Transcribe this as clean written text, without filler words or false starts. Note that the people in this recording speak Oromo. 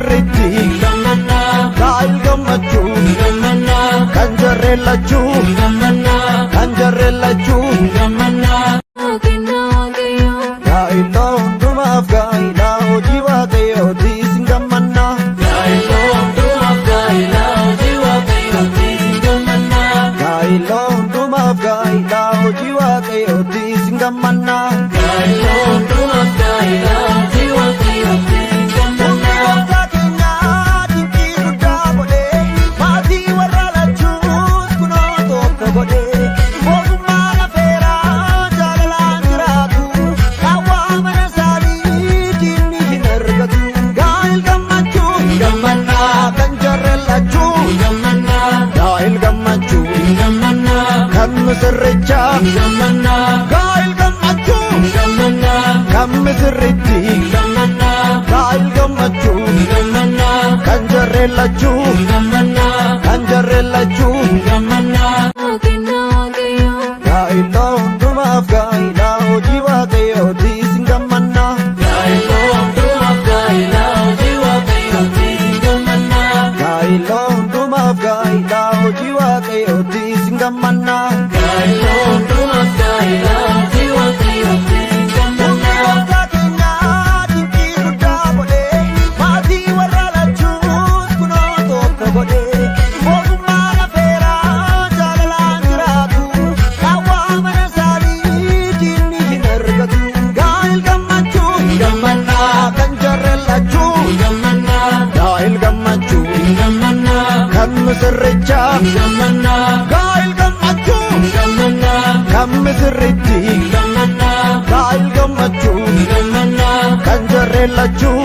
misirritti, gaa'il gammachuu, kan jarreen lachuu, kan jarreen lachuu. Gaa'ilaa hundumaaf gaa'ilaa hojii Waaqayyooti sin gammannaa. Gaa'ilaa hundumaaf gaa'ilaa hojii Waaqayyooti sin gammannaa. Humni gooftaa keenyaa dinqii guddaa godhee, maatii warra lachuus kunoo tokko godhee, mootummaa lafeeraa jaalalaan jiraatu, qaawwaa mana isaanii diinni hin argatu. Gaa'il gammachuu, kan jarreen lachuu, gaa'il gammachuu, kan misirrichaa, gaa'il gammachuu, kan misirritti, gaa'il gammachuu, kan jarreen lachuu, kan jarreen lachuu. Gaa'ilaa hundumaaf gaa'ilaa hojii Waaqayyooti sin gammannaa. Gaa'ilaa hundumaaf gaa'ilaa hojii Waaqayyooti sin gammannaa. Humni gooftaa keenyaa dinqii guddaa godhee, maatii warra lachuus kunoo tokko godhee, mootummaa lafeeraa jaalalaan jiraatu, qaawwaa mana isaanii diinni hin argatu. Gaa'il gammachuu, kan jarreen lachuu, gaa'il gammachuu, kan misirrichaa, gaa'il gammachuu, kan misirritti, gaa'il gammachuu, kan jarreen lachuu.